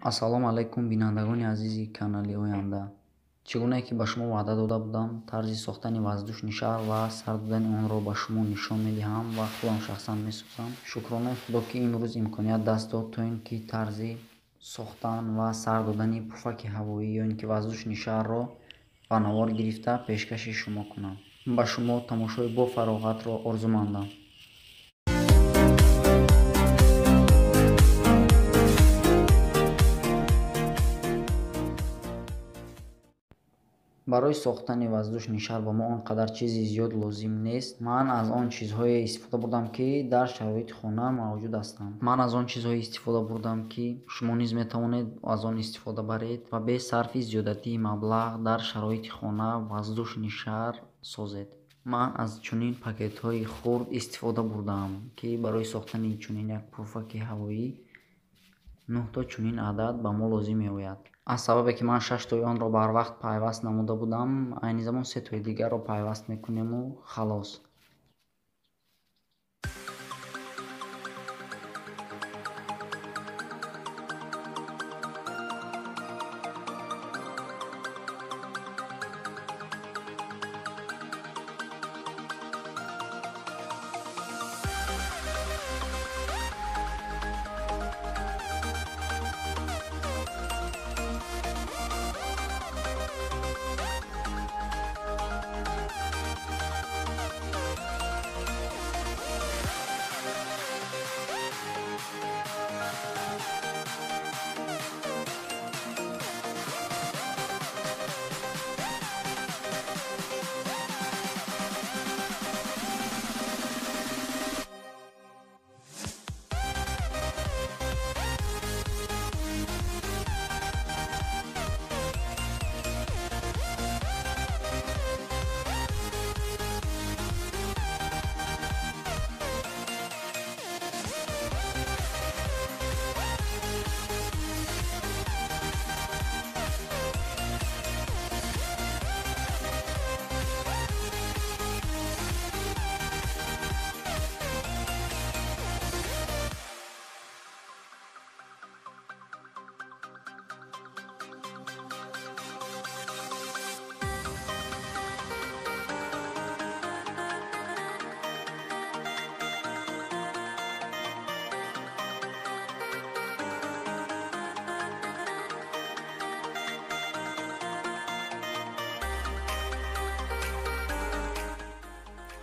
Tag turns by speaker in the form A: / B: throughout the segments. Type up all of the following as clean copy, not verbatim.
A: Ассалому алайкум, бинандагони азизи канали Оянда. Чӣ гунае ки ба шумо ваъда дода будам, тарзи сохтани воздушный шар ва сар додани онро ба шумо нишон медиҳам ва худам шахсан месозам. Шукронаи Худо, ки имрӯз имконият даст дод, то ин ки тарзи сохтан ва сар додани пуфаки ҳавоӣ ё ин ки воздушный шарро ба навор гирифта пешкаши шумо кунам. Ба шумо тамошои бофароғатро орзумандам. Барои сохтани воздушный шар ба мо он қадар чизи зиёд лозим нест. Ман аз он чизҳое истифода бурдам, ки дар шароити хона мавҷуд ҳастанд. Ман аз он чизҳое истифода бурдам, ки шумо низ метавонед аз он истифода баред ва бе сарфи зиёдатии маблағ дар шароити хона воздушный шар созед. Ман аз чунин пакетҳои хурд истифода бурдаам, ки барои сохтани чунин як пуфаки ҳавоӣ 9 чунин адад ба мо лозим меояд. Аз сабабе ки ман 6тои онро барвақт пайваст намуда будам, айни замон 3тои дигарро пайваст мекунему халос.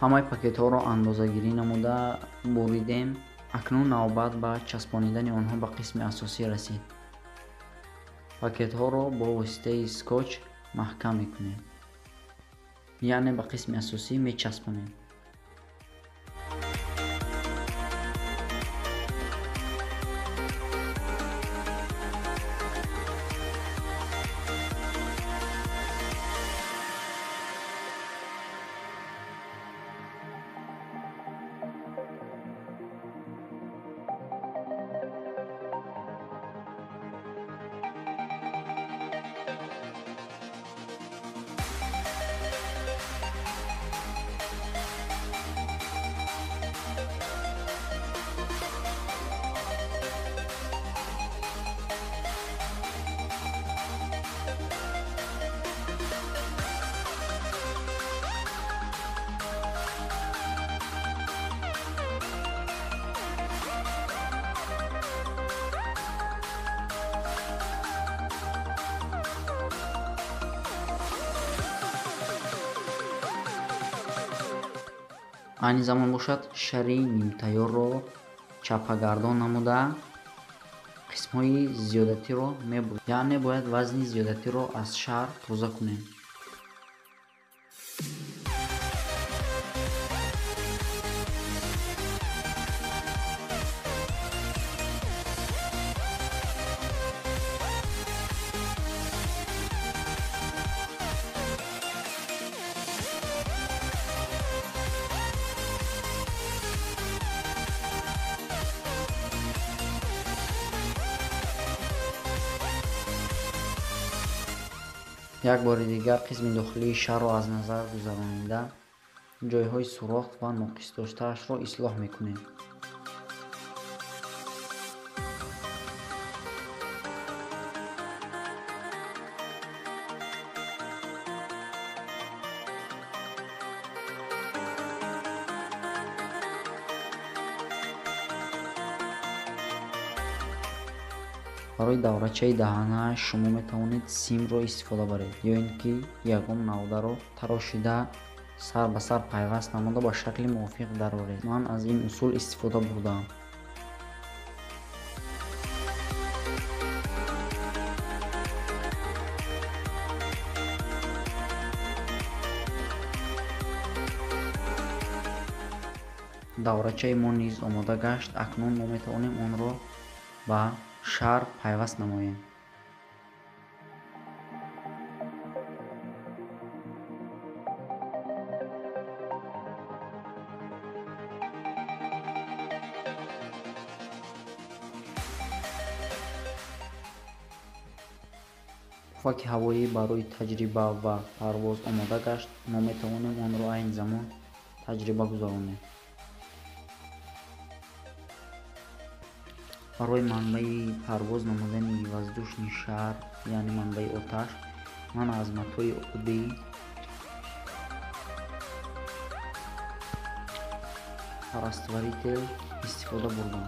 A: Ҳамаи пакетҳоро андозагирӣ намуда буридем. Акнун навбат ба часпонидани онҳо ба қисми асосӣ расид. Пакетҳоро бо воситаи скотч маҳкам мекунем, яъне ба қисми асосӣ мечаспонем. Айни замон бошад, шари нимтайёрро чапагардон намуда қисмҳои зиёдатиро мебурем, яъне бояд вазни зиёдатиро аз шар тоза кунем. Як бори дигар қисми дохилии шарро аз назар гузаронида, ҷойҳои сурох ва ноқис доштаашро ислоҳ мекунем. Барои даврачаи даҳана шумо метавонед симро истифода баред ё ин ки ягон навдаро тарошида сар ба сар пайваст намуда ба шакли мувофиқ дароред. Ман аз ин усул истифода бурдаам. Даврачаи мо низ омода гашт. Акнун мо метавонем онро ба шар пайваст намоем. Пуфаки ҳавоӣ барои таҷриба ва парвоз омода гашт. Мо метавонем онро айни замон таҷриба гузаронем. Барои манбаи парвоз намудани воздушный шар, яъне манбаи оташ, ман аз матои оддӣ растворитель истифода бурдам.